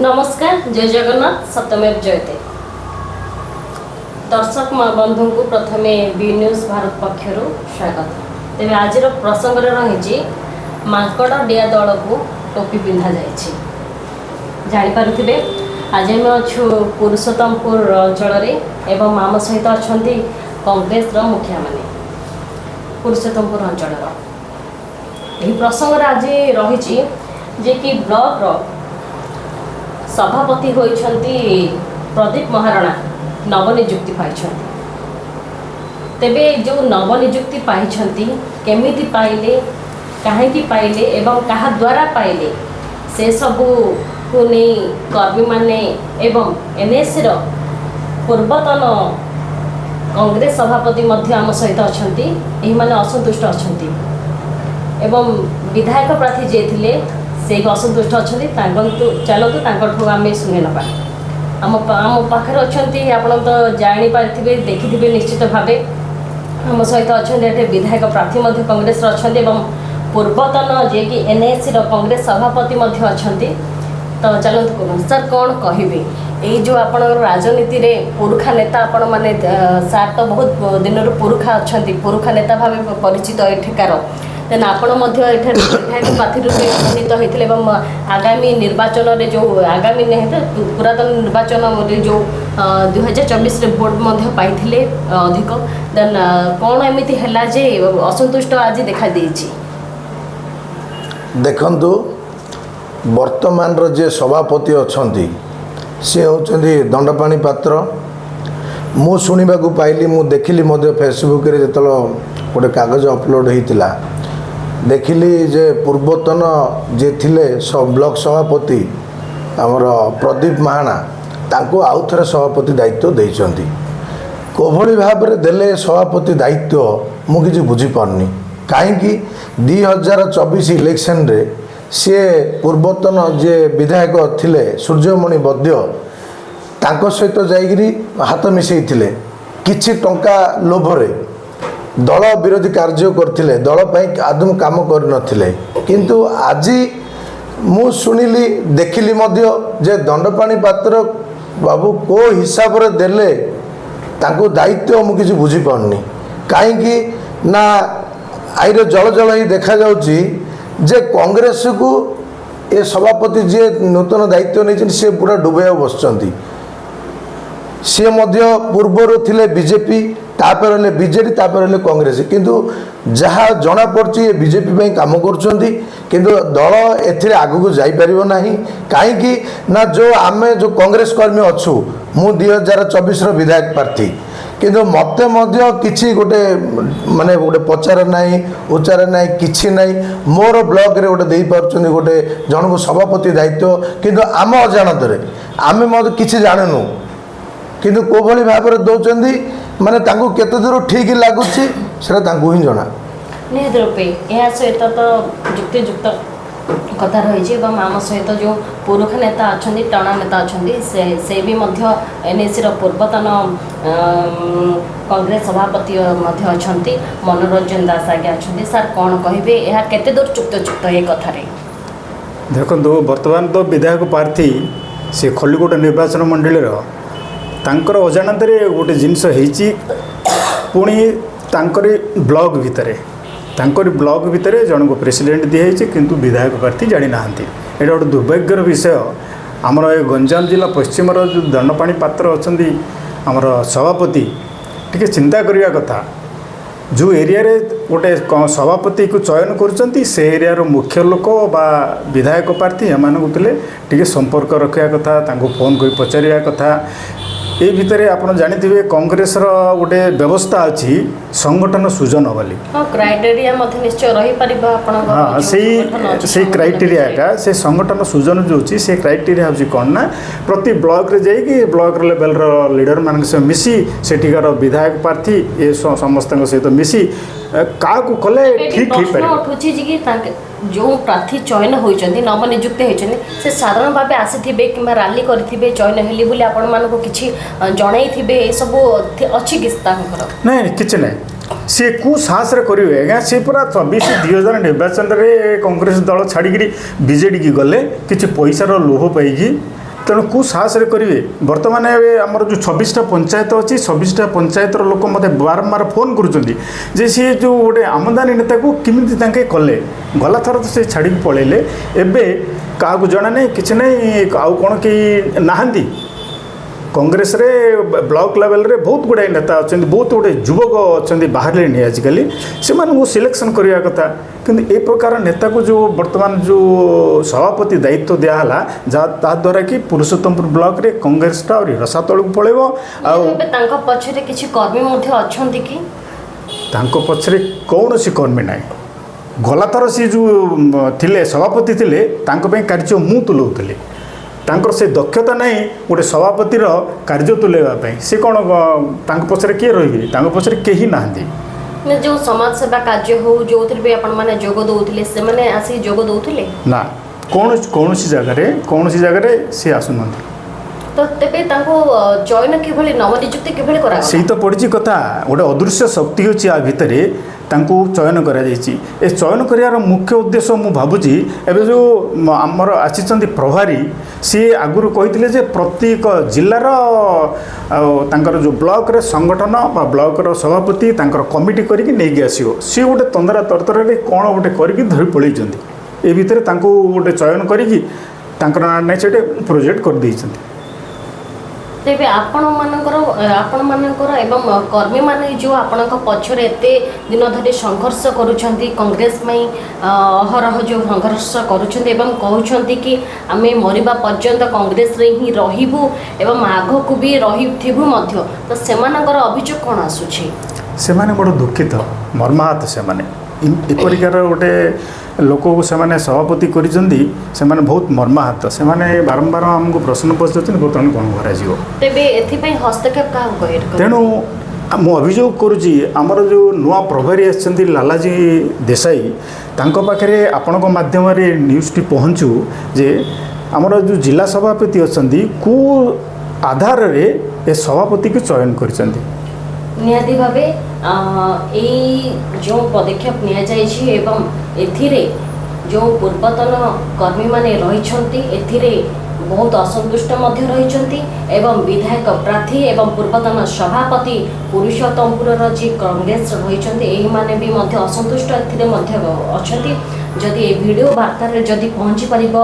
ନମସ୍କାର, ଜୟ ଜଗନ୍ନାଥ, ସତ୍ୟମେବ ଜୟତେ। ଦର୍ଶକ ବନ୍ଧୁଙ୍କୁ ପ୍ରଥମେ ବି ନ୍ୟୁଜ୍ ଭାରତ ପକ୍ଷରୁ ସ୍ୱାଗତ। ତେବେ ଆଜିର ପ୍ରସଙ୍ଗରେ ରହିଛି ମାଙ୍କଡ଼ ଡିଆ ଦଳକୁ ଟୋପି ପିନ୍ଧାଯାଇଛି। ଜାଣିପାରୁଥିବେ, ଆଜି ଆମେ ଅଛୁ ପୁରୁଷୋତ୍ତମପୁର ଅଞ୍ଚଳରେ ଏବଂ ଆମ ସହିତ ଅଛନ୍ତି କଂଗ୍ରେସର ମୁଖିଆମାନେ ପୁରୁଷୋତ୍ତମପୁର ଅଞ୍ଚଳର। ଏହି ପ୍ରସଙ୍ଗରେ ଆଜି ରହିଛି ଯେ କି ବ୍ଲକର ସଭାପତି ହୋଇଛନ୍ତି ପ୍ରଦୀପ ମହାରଣା, ନବନିଯୁକ୍ତି ପାଇଛନ୍ତି। ତେବେ ଯେଉଁ ନବନିଯୁକ୍ତି ପାଇଛନ୍ତି, କେମିତି ପାଇଲେ, କାହିଁକି ପାଇଲେ ଏବଂ କାହା ଦ୍ୱାରା ପାଇଲେ, ସେସବୁକୁ ନେଇ କର୍ମୀମାନେ ଏବଂ ଏନ୍ଏସିର ପୂର୍ବତନ କଂଗ୍ରେସ ସଭାପତି ମଧ୍ୟ ଆମ ସହିତ ଅଛନ୍ତି। ଏହିମାନେ ଅସନ୍ତୁଷ୍ଟ ଅଛନ୍ତି ଏବଂ ବିଧାୟକ ପ୍ରାର୍ଥୀ ଯିଏ ଥିଲେ, ସେ ବି ଅସନ୍ତୁଷ୍ଟ ଅଛନ୍ତି। ତାଙ୍କଠୁ ଚାଲନ୍ତୁ, ତାଙ୍କଠୁ ଆମେ ଶୁଣି ନେବା। ଆମ ପାଖରେ ଅଛନ୍ତି, ଆପଣ ତ ଜାଣିପାରିଥିବେ, ଦେଖିଥିବେ ନିଶ୍ଚିତ ଭାବେ, ଆମ ସହିତ ଅଛନ୍ତି ଏଠି ବିଧାୟକ ପ୍ରାର୍ଥୀ ମଧ୍ୟ କଂଗ୍ରେସର ଅଛନ୍ତି ଏବଂ ପୂର୍ବତନ ଯିଏକି ଏନ୍ଏସିର କଂଗ୍ରେସ ସଭାପତି ମଧ୍ୟ ଅଛନ୍ତି। ତ ଚାଲନ୍ତୁ, କୁହନ୍ତୁ ସାର୍, କ'ଣ କହିବେ? ଏଇ ଯେଉଁ ଆପଣଙ୍କର ରାଜନୀତିରେ ପୁରୁଖା ନେତା ଆପଣମାନେ, ସାର୍ ତ ବହୁତ ଦିନରୁ ପୁରୁଖା ଅଛନ୍ତି, ପୁରୁଖା ନେତା ଭାବେ ପରିଚିତ ଏଠିକାର। ଦେନ୍ ଆପଣ ମଧ୍ୟ ଏଠାରେ ବିଧାୟକ ପ୍ରାର୍ଥୀ ରୂପେ ମନୋନୀତ ହୋଇଥିଲେ ଏବଂ ଆଗାମୀ ନିର୍ବାଚନରେ, ଯେଉଁ ଆଗାମୀ ନୁହେଁ ତ ପୁରାତନ ନିର୍ବାଚନରେ ଯେଉଁ 2024ରେ ଭୋଟ ମଧ୍ୟ ପାଇଥିଲେ ଅଧିକ। ଦେନ୍ କ'ଣ ଏମିତି ହେଲା ଯେ ଅସନ୍ତୁଷ୍ଟ ଆଜି ଦେଖାଦେଇଛି? ଦେଖନ୍ତୁ, ବର୍ତ୍ତମାନର ଯିଏ ସଭାପତି ଅଛନ୍ତି, ସିଏ ହେଉଛନ୍ତି ଦଣ୍ଡପାଣି ପାତ୍ର। ମୁଁ ଶୁଣିବାକୁ ପାଇଲି, ମୁଁ ଦେଖିଲି ମଧ୍ୟ ଫେସବୁକ୍ରେ, ଯେତେବେଳେ ଗୋଟେ କାଗଜ ଅପଲୋଡ଼ ହେଇଥିଲା, ଦେଖିଲି ଯେ ପୂର୍ବତନ ଯିଏ ଥିଲେ ବ୍ଲକ ସଭାପତି ଆମର ପ୍ରଦୀପ ମହାଣା, ତାଙ୍କୁ ଆଉ ଥରେ ସଭାପତି ଦାୟିତ୍ୱ ଦେଇଛନ୍ତି। କୋଭଳି ଭାବରେ ଦେଲେ ସଭାପତି ଦାୟିତ୍ୱ, ମୁଁ କିଛି ବୁଝିପାରୁନି। କାହିଁକି 2024 ଇଲେକ୍ସନରେ ସିଏ ପୂର୍ବତନ ଯିଏ ବିଧାୟକ ଥିଲେ ସୂର୍ଯ୍ୟମଣି ବୈଦ୍ୟ, ତାଙ୍କ ସହିତ ଯାଇକରି ହାତ ମିଶାଇଥିଲେ। କିଛି ଟଙ୍କା ଲୋଭରେ ଦଳ ବିରୋଧୀ କାର୍ଯ୍ୟ କରିଥିଲେ, ଦଳ ପାଇଁ ଆଦୌ କାମ କରିନଥିଲେ। କିନ୍ତୁ ଆଜି ମୁଁ ଶୁଣିଲି, ଦେଖିଲି ମଧ୍ୟ ଯେ ଦଣ୍ଡପାଣି ପାତ୍ର ବାବୁ କେଉଁ ହିସାବରେ ଦେଲେ ତାଙ୍କୁ ଦାୟିତ୍ୱ, ମୁଁ କିଛି ବୁଝିପାରୁନି। କାହିଁକି ନା ଆଇରେ ଜଳ ଜଳ ହେଇ ଦେଖାଯାଉଛି ଯେ କଂଗ୍ରେସକୁ ଏ ସଭାପତି ଯିଏ ନୂତନ ଦାୟିତ୍ୱ ନେଇଛନ୍ତି, ସିଏ ପୁରା ଡୁବେଇବାକୁ ବସିଛନ୍ତି। ସିଏ ମଧ୍ୟ ପୂର୍ବରୁ ଥିଲେ ବିଜେପି, ତାପରେ ହେଲେ ବିଜେଡି, ତାପରେ ହେଲେ କଂଗ୍ରେସ। କିନ୍ତୁ ଯାହା ଜଣାପଡ଼ୁଛି, ଏ ବିଜେପି ପାଇଁ କାମ କରୁଛନ୍ତି। କିନ୍ତୁ ଦଳ ଏଥିରେ ଆଗକୁ ଯାଇପାରିବ ନାହିଁ। କାହିଁକି ନା ଯେଉଁ ଆମେ ଯେଉଁ କଂଗ୍ରେସ କର୍ମୀ ଅଛୁ, ମୁଁ 2024ର ବିଧାୟକ ପ୍ରାର୍ଥୀ, କିନ୍ତୁ ମୋତେ ମଧ୍ୟ କିଛି ଗୋଟେ ମାନେ ଗୋଟେ ପଚାର ନାହିଁ, ଉଚାର ନାହିଁ, କିଛି ନାହିଁ। ମୋର ବ୍ଲକରେ ଗୋଟେ ଦେଇପାରୁଛନ୍ତି ଗୋଟେ ଜଣକୁ ସଭାପତି ଦାୟିତ୍ୱ, କିନ୍ତୁ ଆମ ଅଜାଣତରେ, ଆମେ ମଧ୍ୟ କିଛି ଜାଣୁନୁ। କିନ୍ତୁ କୋଉଭଳି ଭାବରେ ଦେଉଛନ୍ତି, ମାନେ ତାଙ୍କୁ କେତେ ଦୂର ଠିକ୍ ଲାଗୁଛି, ସେଟା ତାଙ୍କୁ ହିଁ ଜଣା। ନିହାତି ରୂପେ ଏହା ସହିତ ତ ଯୁକ୍ତିଯୁକ୍ତ କଥା ରହିଛି ଏବଂ ଆମ ସହିତ ଯେଉଁ ପୁରୁଖା ନେତା ଅଛନ୍ତି, ଟଣା ନେତା ଅଛନ୍ତି, ସେ ବି ମଧ୍ୟ ଏନ୍ଏସିର ପୂର୍ବତନ କଂଗ୍ରେସ ସଭାପତି ମଧ୍ୟ ଅଛନ୍ତି, ମନୋରଞ୍ଜନ ଦାସ ଆଜ୍ଞା ଅଛନ୍ତି। ସାର୍, କ'ଣ କହିବେ, ଏହା କେତେ ଦୂର ଯୁକ୍ତିଯୁକ୍ତ ଏ କଥାରେ? ଦେଖନ୍ତୁ, ବର୍ତ୍ତମାନ ତ ବିଧାୟକ ପ୍ରାର୍ଥୀ ସେ ଖଲିକୋଟ ନିର୍ବାଚନ ମଣ୍ଡଳୀର, ତାଙ୍କର ଅଜାଣତରେ ଗୋଟେ ଜିନିଷ ହେଇଛି। ପୁଣି ତାଙ୍କରି ବ୍ଲକ ଭିତରେ ଜଣଙ୍କୁ ପ୍ରେସିଡେଣ୍ଟ ଦିଆହେଇଛି, କିନ୍ତୁ ବିଧାୟକ ପ୍ରାର୍ଥୀ ଜାଣିନାହାନ୍ତି। ଏଇଟା ଗୋଟେ ଦୁର୍ଭାଗ୍ୟର ବିଷୟ। ଆମର ଏ ଗଞ୍ଜାମ ଜିଲ୍ଲା ପଶ୍ଚିମର ଯେଉଁ ଦଣ୍ଡପାଣି ପାତ୍ର ଅଛନ୍ତି ଆମର ସଭାପତି, ଟିକେ ଚିନ୍ତା କରିବା କଥା। ଯେଉଁ ଏରିଆରେ ଗୋଟେ ସଭାପତିକୁ ଚୟନ କରୁଛନ୍ତି, ସେ ଏରିଆର ମୁଖ୍ୟ ଲୋକ ବା ବିଧାୟକ ପ୍ରାର୍ଥୀ ଏମାନଙ୍କୁ ଥିଲେ ଟିକେ ସମ୍ପର୍କ ରଖିବା କଥା, ତାଙ୍କୁ ଫୋନ୍ କରି ପଚାରିବା କଥା। ଏଇ ଭିତରେ ଆପଣ ଜାଣିଥିବେ, କଂଗ୍ରେସର ଗୋଟେ ବ୍ୟବସ୍ଥା ଅଛି ସଂଗଠନ ସୃଜନ ବୋଲି। ହଁ, କ୍ରାଇଟେରିଆ ମଧ୍ୟ ନିଶ୍ଚୟ ରହିପାରିବ ଆପଣଙ୍କର ହଁ। ଯେଉଁ ସେଇ ସଂଗଠନ ଅଛି, ସେଇ ସଂଗଠନ କ୍ରାଇଟେରିଆଟା, ଭିତରେ। ସେ ସଂଗଠନ ସୃଜନ ଯେଉଁ ଅଛି, ସେ କ୍ରାଇଟେରିଆ ହେଉଛି କ'ଣ ନା ପ୍ରତି ବ୍ଲକରେ ଯାଇକି ବ୍ଲକ ଲେଭେଲର ଲିଡରମାନଙ୍କ ସହ ମିଶି, ସେଠିକାର ବିଧାୟକ ପ୍ରାର୍ଥୀ ଏ ସମସ୍ତଙ୍କ ସହିତ ମିଶି କାହାକୁ କଲେ ଏଠି ଠିକ୍ ପ୍ରଶ୍ନ ହେଇପାରିବ। ଉଠୁଛି ଯେ କି ତାଙ୍କେ ଯେଉଁ ପ୍ରାର୍ଥୀ ଚୟନ ହୋଇଛନ୍ତି, ନବନିଯୁକ୍ତି ହୋଇଛନ୍ତି, ସେ ସାଧାରଣ ଭାବେ ଆସିଥିବେ କିମ୍ବା ରାଲି କରିଥିବେ ଚୟନ ହେଲି ବୋଲି, ଆପଣମାନଙ୍କୁ କିଛି ଜଣାଇଥିବେ, ଏସବୁ ଅଛି କି ତାଙ୍କର? ନାଇଁ, କିଛି ନାହିଁ। ସିଏ କେଉଁ ସାହସରେ କରିବେ ଆଜ୍ଞା? ସିଏ ପୁରା 24 2000 ନିର୍ବାଚନରେ କଂଗ୍ରେସ ଦଳ ଛାଡ଼ିକିରି ବିଜେଡ଼ିକି ଗଲେ କିଛି ପଇସାର ଲୋଭ ପାଇକି। ତେଣୁ କେଉଁ ସାହସରେ କରିବେ? ବର୍ତ୍ତମାନ ଏବେ ଆମର ଯେଉଁ 26ଟା ପଞ୍ଚାୟତ ଅଛି, 26ଟା ପଞ୍ଚାୟତର ଲୋକ ମୋତେ ବାରମ୍ବାର ଫୋନ୍ କରୁଛନ୍ତି ଯେ ସିଏ ଯେଉଁ ଗୋଟେ ଆମଦାନୀ ନେତାକୁ କେମିତି ତାଙ୍କେ କଲେ। ଗଲାଥର ତ ସେ ଛାଡ଼ିକି ପଳେଇଲେ, ଏବେ କାହାକୁ ଜଣା ନାହିଁ, କିଛି ନାହିଁ, ଆଉ କ'ଣ କେହି ନାହାନ୍ତି? କଂଗ୍ରେସରେ ବ୍ଲକ ଲେଭେଲରେ ବହୁତ ଗୁଡ଼ାଏ ନେତା ଅଛନ୍ତି, ବହୁତ ଗୁଡ଼ିଏ ଯୁବକ ଅଛନ୍ତି ବାହାରିଲେଣି ଆଜିକାଲି, ସେମାନଙ୍କୁ ସିଲେକ୍ସନ୍ କରିବା କଥା। କିନ୍ତୁ ଏ ପ୍ରକାର ନେତାକୁ ଯେଉଁ ବର୍ତ୍ତମାନ ଯେଉଁ ସଭାପତି ଦାୟିତ୍ୱ ଦିଆହେଲା, ଯାହା ତାଦ୍ୱାରା କି ପୁରୁଷୋତ୍ତମପୁର ବ୍ଲକରେ କଂଗ୍ରେସଟା ଆହୁରି ରସାତଳକୁ ପଳେଇବ। ଆଉ ଏବେ ତାଙ୍କ ପଛରେ କିଛି କର୍ମୀ ମଧ୍ୟ ଅଛନ୍ତି କି? ତାଙ୍କ ପଛରେ କୌଣସି କର୍ମୀ ନାହିଁ। ଗଲାଥର ସିଏ ଯେଉଁ ଥିଲେ, ସଭାପତି ଥିଲେ, ତାଙ୍କ ପାଇଁ କାର୍ଯ୍ୟ ମୁଁ ତୁଲାଉଥିଲି। ତାଙ୍କର ସେ ଦକ୍ଷତା ନାହିଁ ଗୋଟେ ସଭାପତିର କାର୍ଯ୍ୟ ତୁଲାଇବା ପାଇଁ। ସେ କ'ଣ ତାଙ୍କ ପଛରେ କିଏ ରହିବେ? ତାଙ୍କ ପଛରେ କେହି ନାହାନ୍ତି। ନା, ଯେଉଁ ସମାଜ ସେବା କାର୍ଯ୍ୟ ହଉ, ଯେଉଁଥିରେ ବି ଆପଣମାନେ ଯୋଗ ଦେଉଥିଲେ, ସେମାନେ ଆସିକି ଯୋଗ ଦେଉଥିଲେ? ନା, କୌଣସି ଜାଗାରେ ସେ ଆସୁନାହାନ୍ତି। ତ ତେବେ ତାଙ୍କୁ ଚୟନ କିଭଳି, ନବନିଯୁକ୍ତି କିଭଳି କରାଗଲା? ସେଇ ତ ପଡ଼ିଛି କଥା। ଗୋଟେ ଅଦୃଶ୍ୟ ଶକ୍ତି ଅଛି ଆ ଭିତରେ, ତାଙ୍କୁ ଚୟନ କରାଯାଇଛି। ଏ ଚୟନ କରିବାର ମୁଖ୍ୟ ଉଦ୍ଦେଶ୍ୟ ମୁଁ ଭାବୁଛି, ଏବେ ଯେଉଁ ଆମର ଆସିଛନ୍ତି ପ୍ରଭାରୀ, ସିଏ ଆଗରୁ କହିଥିଲେ ଯେ ପ୍ରତ୍ୟେକ ଜିଲ୍ଲାର ଆଉ ତାଙ୍କର ଯେଉଁ ବ୍ଲକରେ ସଂଗଠନ ବା ବ୍ଲକର ସଭାପତି ତାଙ୍କର କମିଟି କରିକି ନେଇକି ଆସିବ। ସିଏ ଗୋଟେ ତନ୍ଦରା ତରତରରେ କ'ଣ ଗୋଟେ କରିକି ଧରି ପଳେଇଛନ୍ତି। ଏ ଭିତରେ ତାଙ୍କୁ ଗୋଟେ ଚୟନ କରିକି ତାଙ୍କର ନାଁ ନେଇ ସେଠି ପ୍ରୋଜେକ୍ଟ କରିଦେଇଛନ୍ତି। ତେବେ ଆପଣମାନଙ୍କର ଏବଂ କର୍ମୀମାନେ ଯେଉଁ ଆପଣଙ୍କ ପଛରେ ଏତେ ଦିନ ଧରି ସଂଘର୍ଷ କରୁଛନ୍ତି, କଂଗ୍ରେସ ପାଇଁ ଅହରହ ଯେଉଁ ସଂଘର୍ଷ କରୁଛନ୍ତି ଏବଂ କହୁଛନ୍ତି କି ଆମେ ମରିବା ପର୍ଯ୍ୟନ୍ତ କଂଗ୍ରେସରେ ହିଁ ରହିବୁ ଏବଂ ଆଗକୁ ବି ରହିଥିବୁ ମଧ୍ୟ, ତ ସେମାନଙ୍କର ଅଭିଯୋଗ କ'ଣ ଆସୁଛି? ସେମାନେ ବଡ଼ ଦୁଃଖିତ, ମର୍ମାହତ ସେମାନେ। ଏପରିକାର ଗୋଟେ ଲୋକକୁ ସେମାନେ ସଭାପତି କରିଛନ୍ତି, ସେମାନେ ବହୁତ ମର୍ମାହତ। ସେମାନେ ବାରମ୍ବାର ଆମକୁ ପ୍ରଶ୍ନ ପଚାରୁଛନ୍ତି, ବର୍ତ୍ତମାନ କ'ଣ କରାଯିବ? ତେବେ ଏଥିପାଇଁ ହସ୍ତକ୍ଷେପ କାହାକୁ କହିବେ? ତେଣୁ ମୁଁ ଅଭିଯୋଗ କରୁଛି, ଆମର ଯେଉଁ ନୂଆ ପ୍ରଭାରୀ ଆସିଛନ୍ତି ଲାଲାଜୀ ଦେଶାଇ, ତାଙ୍କ ପାଖରେ ଆପଣଙ୍କ ମାଧ୍ୟମରେ ନ୍ୟୁଜ୍ଟି ପହଞ୍ଚୁ ଯେ ଆମର ଯେଉଁ ଜିଲ୍ଲା ସଭାପତି ଅଛନ୍ତି, କେଉଁ ଆଧାରରେ ଏ ସଭାପତିକୁ ଚୟନ କରିଛନ୍ତି। ନିହାତି ଭାବେ ଏଇ ଯେଉଁ ପଦକ୍ଷେପ ନିଆଯାଇଛି ଏବଂ ଏଥିରେ ଯେଉଁ ପୂର୍ବତନ କର୍ମୀମାନେ ରହିଛନ୍ତି, ଏଥିରେ ବହୁତ ଅସନ୍ତୁଷ୍ଟ ମଧ୍ୟ ରହିଛନ୍ତି ଏବଂ ବିଧାୟକ ପ୍ରାର୍ଥୀ ଏବଂ ପୂର୍ବତନ ସଭାପତି ପୁରୁଷୋତ୍ତମପୁରର ଯିଏ କଂଗ୍ରେସ ରହିଛନ୍ତି, ଏଇମାନେ ବି ମଧ୍ୟ ଅସନ୍ତୁଷ୍ଟ ଏଥିରେ ମଧ୍ୟ ଅଛନ୍ତି। ଯଦି ଏ ଭିଡ଼ିଓ ବାର୍ତ୍ତାରେ ଯଦି ପହଞ୍ଚି ପାରିବ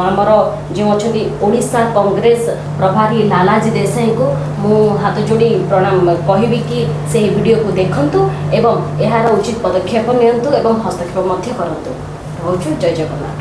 ଆମର ଯେଉଁ ଅଛନ୍ତି ଓଡ଼ିଶା କଂଗ୍ରେସ ପ୍ରଭାରୀ ଲାଲାଜୀ ଦେଶାଇଙ୍କୁ ମୁଁ ହାତ ଯୋଡ଼ି ପ୍ରଣାମ କହିବି କି ସେ ଏହି ଭିଡ଼ିଓକୁ ଦେଖନ୍ତୁ ଏବଂ ଏହାର ଉଚିତ ପଦକ୍ଷେପ ନିଅନ୍ତୁ ଏବଂ ହସ୍ତକ୍ଷେପ ମଧ୍ୟ କରନ୍ତୁ। ରହୁଛୁ, ଜୟ ଜଗନ୍ନାଥ।